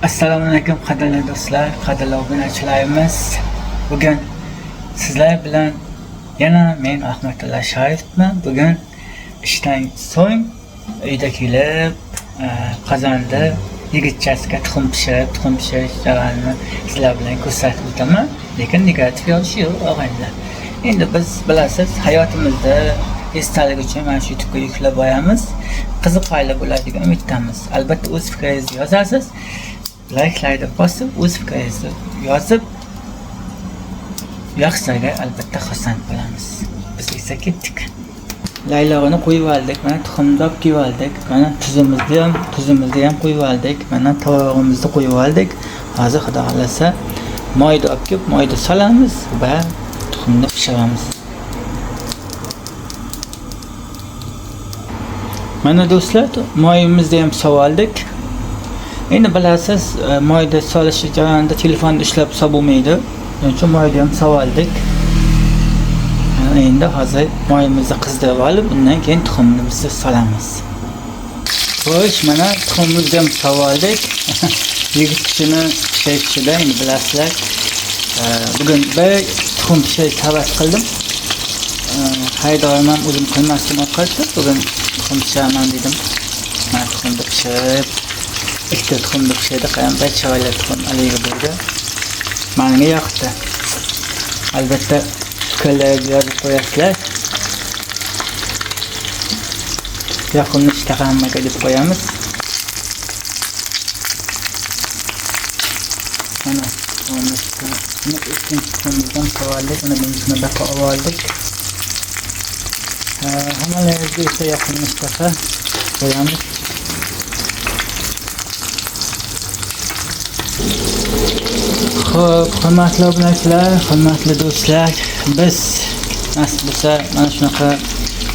Assalomu alaykum qadrli do'stlar, qadrli obunachilarimiz. Bugun sizlar bilan yana men Rahmatullo Sharifman. Bugun ishdan so'ng uyda kelib, qozonda yigitchasiga tuxum pishirib, tuxum pishirish jarayonini sizlar bilan ko'rsatib o'taman. Lekin negativ yozish yo'q, og'aynilar. Endi biz bilasiz, hayotimizda esdalik uchun mana shu YouTube'ga yuklab boramiz. Qiziqarli bo'ladi degan umiddamiz. Albatta o'z fikringizni yozasiz. Like'larni bosib, o'z fikringizni yozib, yoqsaga albatta xursand bo'lamiz. Biz esa ketdik. Laylog'ini qo'yib oldik, mana tuxumni olib kelib oldik, mana tuzimizni ham qo'yib oldik, mana tovog'imizni qo'yib oldik. Hozir xudo xohlasa moyni olib kelib, moyni solamiz va tuxumni pishiramiz. Mana do'stlar, moyimizni ham soldik. Endi bilasiz, moyda solish jarayonida telefonni ushlab solib bo'lmaydi. Shuning uchun moyni ham soldik. Endi hozir moyimizni qizdirib olib, undan keyin tuxumimizni solamiz. Xo'sh, mana tuxumimizni ham soldik. Yigit kishini pishirishida endi bilasizlar, bugun bir tuxum pishirish havas qildim. Har doim ham o'zim qilmasdim ovqatni, bugun tuxum pishiraman dedim. Mana tuxumni pishirib, ikkita tuxumni pishirdik, ham bir chiroyli tuxum haligi bo'ldi. Menga yoqdi. Albatta fikrlaringizni yozib qo'yasizlar. Yoqimli ishtaha hammaga deb qo'yamiz. Mana buni ikkinchi tuxumimizdan soldik, uni birinchi dafa oldik. Hammalaringizga esa yoqimli ishtaha qo'yamiz. Xo'p, hurmatli obunachilar, hurmatli do'stlar, biz nasib bo'lsa mana shunaqa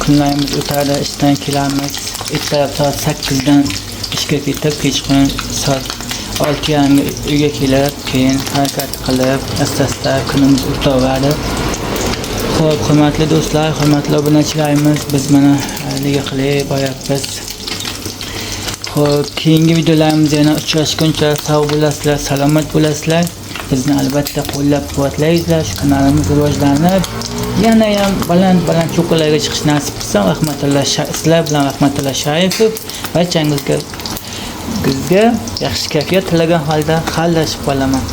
kunlarimiz o'tadi, ishdan kelamiz. Ertalab soat 8 dan ishga ketib, kechqurun soat 6:30 uyga kelib, keyin harakat qilib, asta-asta kunimiz o'taveradi. Xo'p, hurmatli do'stlar, hurmatli obunachilarimiz, biz mana haligi qilib boryapmiz. Xo'p, keyingi videolarimizda yana uchrashguncha sog' bo'lasizlar, salomat bo'lasizlar. Bizni albatta qo'llab-quvvatlaysizlar. Shu kanalimiz rivojlanib, yana ham baland-baland cho'qqilarga chiqish nasib qilsin. Rahmatulloh sizlar bilan Rahmatulloh Sharifov barchangizga bizga yaxshi kayfiyat tilagan holda xayrlashib qolaman.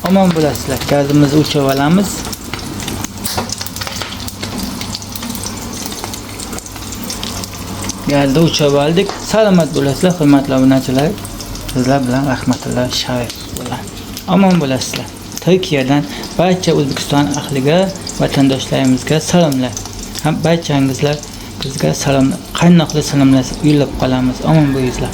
Omon bo'lasizlar. Gazimizni o'chirib olamiz. Gazni o'chirib oldik. Salomat bo'lasizlar, hurmatli obunachilar. Sizlar bilan Rahmatulloh Sharifov bilan. Omon bo'lasizlar. Turkiyadan barcha O'zbekiston ahliga, vatandoshlarimizga salomlar. Ham barchangizlar bizga salom, qaynoqli salomlar yo'llab qolamiz. Omon bo'lingizlar.